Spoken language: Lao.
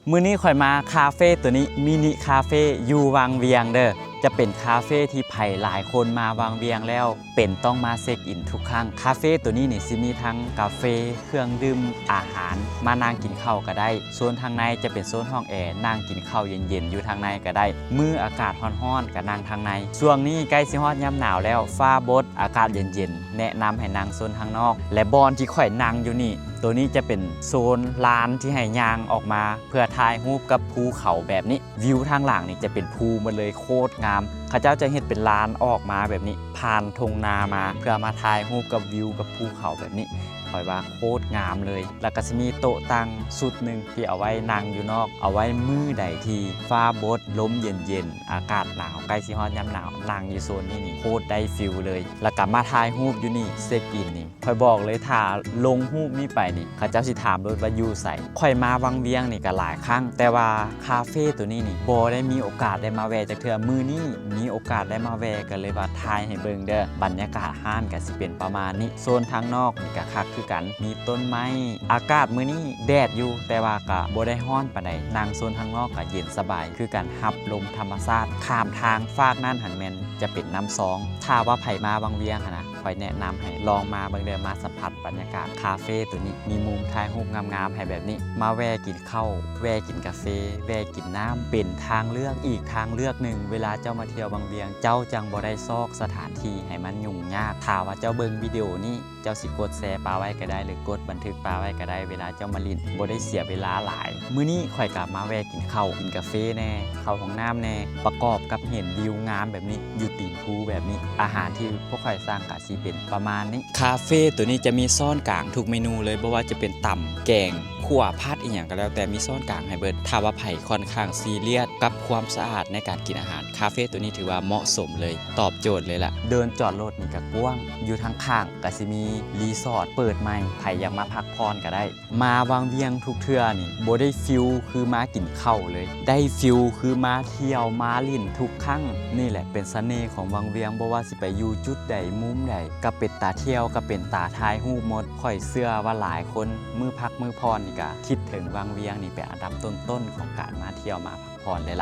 ມື້ນີ້ຂ້ອຍມາຄາເຟໂຕນີ້ ມິນິຄາເຟຢູ່ວັງວຽງເດີ້. ຈະເປັນຄາເຟທີ່ໃຜຫຼາຍຄົນມາວັງວຽງແລ້ວເປັນຕ້ອງມາເຊັກອິນທຸກຄັ້ງ. ຄາເຟໂຕນີ້ນີ້ຊິມີທັງກາເຟ, ເຄື່ອງດື່ມ, ອາຫານ, ມານັ່ງກິນເຂົ້າກໍໄດ້. ໂຊນທາງໃນຈະເປັນໂຊນຫ້ອງແອ, ນັ່ງກິນເຂົ້າເຢັນໆຢູ່ທາງໃນກໍໄດ້. ມື້ອາກາດຮ້ອນໆກໍນັ່ງທາງໃນ. ຊ່ວງນີ້ໃກ້ຊິຮອດຍາມໜາວແລ້ວ, ຟ້າບົດ, ອາກາດເຢັນໆ, ແນະນຳໃຫ້ນັ່ງໂຊນທາງນອກ. ແລະ ບ່ອນທີ່ຂ້ອຍນັ່ງຢູ່ນີ້, ໂຕນີ້ຈະເປັນໂຊນລານທີ່ໃຫ້ຍ່າງອອກມາ ເພື່ອຖ່າຍຮູບກັບພູເຂົາແບບນີ້. ວິວທາງຫຼັງນີ້ຈະເປັນພູໝົດເລີຍ, ໂຄດງາມ. ເຂົາເຈົ້າຈະເຮັດເປັນລານອອກມາແບບນີ້, ຜ່ານທົ່ງນາມາ ເພື່ອມາຖ່າຍຮູບກັບວິວກັບພູເຂົາແບບນີ້. ຂ້ອຍວ່າໂຄດງາມເລີຍ. ແລ້ວກໍຊິມີໂຕະຕັ່ງຊຸດໜຶ່ງທີ່ເອົາໄວ້ນັ່ງຢູ່ນອກ, ເອົາໄວ້ມື້ໃດທີ່ຟ້າບົດ, ລົມເຢັນໆ, ອາກາດໜາວ, ໃກ້ຊິຮອດຍາມໜາວ, ນັ່ງຢູ່ໂຊນນີ້ນີ້ ໂຄດໄດ້ຟີວເລີຍ. ແລ້ວກໍມາຖ່າຍຮູບຢູ່ນີ້, ເຊັກອິນນີ້. ຂ້ອຍບອກເລີຍ, ຖ້າລົງຮູບນີ້ໄປນີ້ ເຂົາເຈົ້າຊິຖາມໂລດວ່າຢູ່ໃສ. ຂ້ອຍມາວັງວຽງນີ້ກໍຫຼາຍຄັ້ງ, ແຕ່ວ່າຄາເຟໂຕນີ້ນີ້ ບໍ່ໄດ້ມີໂອກາດໄດ້ມາແວ່ຈັກເທື່ອ. ມື້ນີ້ມີໂອກາດໄດ້ມາແວ່ ກໍເລີຍວ່າຖ່າຍໃຫ້ເບິ່ງເດີ້. ບັນຍາກາດຮ້ານກໍຊິເປັນປະມານນີ້. ໂຊນທາງນອກນີ້ກໍຄັກຄືກັນ, ມີຕົ້ນໄມ້. ອາກາດມື້ນີ້ແດດຢູ່, ແຕ່ວ່າກໍບໍ່ໄດ້ຮ້ອນປານໃດ. ນັ່ງໂຊນທາງນອກກໍເຢັນສະບາຍຄືກັນ, ຮັບລົມທຳມະຊາດ. ຂ້າມທາງຟາກນັ້ນຫັ້ນແມ່ນຈະເປັນນ້ຳຊອງ. ຖ້າວ່າໃຜມາວັງວຽງຫັ້ນນະ, ຂ້ອຍແນະນຳໃຫ້ລອງມາເບິ່ງເດີ້, ມາສຳຜັດບັນຍາກາດຄາເຟໂຕນີ້. ມີມຸມຖ່າຍຮູບງາມໆໃຫ້ແບບນີ້. ມາແວ່ກິນເຂົ້າ, ແວ່ກິນກາເຟ, ແວ່ກິນນ້ຳ, ເປັນທາງເລືອກອີກທາງເລືອກໜຶ່ງ. ເວລາເຈົ້າມາທ່ຽວວັງວຽງ, ເຈົ້າຈັ່ງບໍ່ໄດ້ຊອກສະຖານທີ່ໃຫ້ມັນຫຍຸ້ງຍາກ. ຖ້າວ່າເຈົ້າເບິ່ງວິດີໂອນີ້, ເຈົ້າຊິກົດແຊປະໄວ້ກໍໄດ້ ຫຼື ກົດບັນທຶກປະໄວ້ກໍໄດ້, ເວລາເຈົ້າມາຫຼິ້ນ ບໍ່ໄດ້ເສຍເວລາຫຼາຍ. ມື້ນີ້ຂ້ອຍກໍມາແວ່ກິນເຂົ້າ, ກິນກາເຟແດ່, ເຂົ້າຫ້ອງນ້ຳແດ່, ປະກອບກັບເຫັນວິວງາມແບບນີ້ ຢູ່ຕີນພູແບບນີ້. ອາຫານທີ່ພວກຂ້ອຍສັ່ງກໍຊິເປັນປະມານນີ້. ຄາເຟໂຕນີ້ຈະມີຊ້ອນກາງທຸກເມນູເລີຍ, ບໍ່ວ່າຈະເປັນຕຳ, ແກງ, ຂົ້ວ, ຜັດ ອີ່ຫຍັງກໍແລ້ວແຕ່ ມີຊ້ອນກາງໃຫ້ເບິດ. ຖ້າວ່າໃຜຂ້ອນຂ້າງຊີຣຽສກັບຄວາມສະອາດໃນການກິນອາຫານ, ຄາເຟໂຕນີ້ຖືວ່າເໝາະສົມເລີຍ, ຕອບໂຈດເລີຍລະ. ເດີ່ນຈອດລົດນີ້ກໍກວ້າງ, ຢູ່ທາງຂ້າງກໍຊິມີຣີສອດເປີດໃໝ່, ໃຜຢາກມາພັກຜ່ອນກໍໄດ້. ມາວັງວຽງທຸກເທື່ອນີ້ ບໍ່ໄດ້ຟີວຄືມາກິນເຂົ້າເລີຍ, ໄດ້ຟີວຄືມາທ່ຽວມາຫຼິ້ນທຸກຄັ້ງ. ນີ້ແຫຼະເປັນສະເໜ່ຂອງວັງວຽງ, ບໍ່ວ່າຊິໄປຢູ່ຈຸດໃດມຸມໃດ ກໍເປັນຕາທ່ຽວ, ກໍເປັນຕາຖ່າຍຮູບໝົດ. ຂ້ອຍເຊື່ອວ່າຫຼາຍຄົນມື້ພັກມື້ຜ່ອນນີ້ກະຄິດເຖິງວັງວຽງນີ້ເປັນອັນດັບຕົ້ນໆຂອງການມາທ່ຽວມາພັກຜ່ອນເລີຍລະ.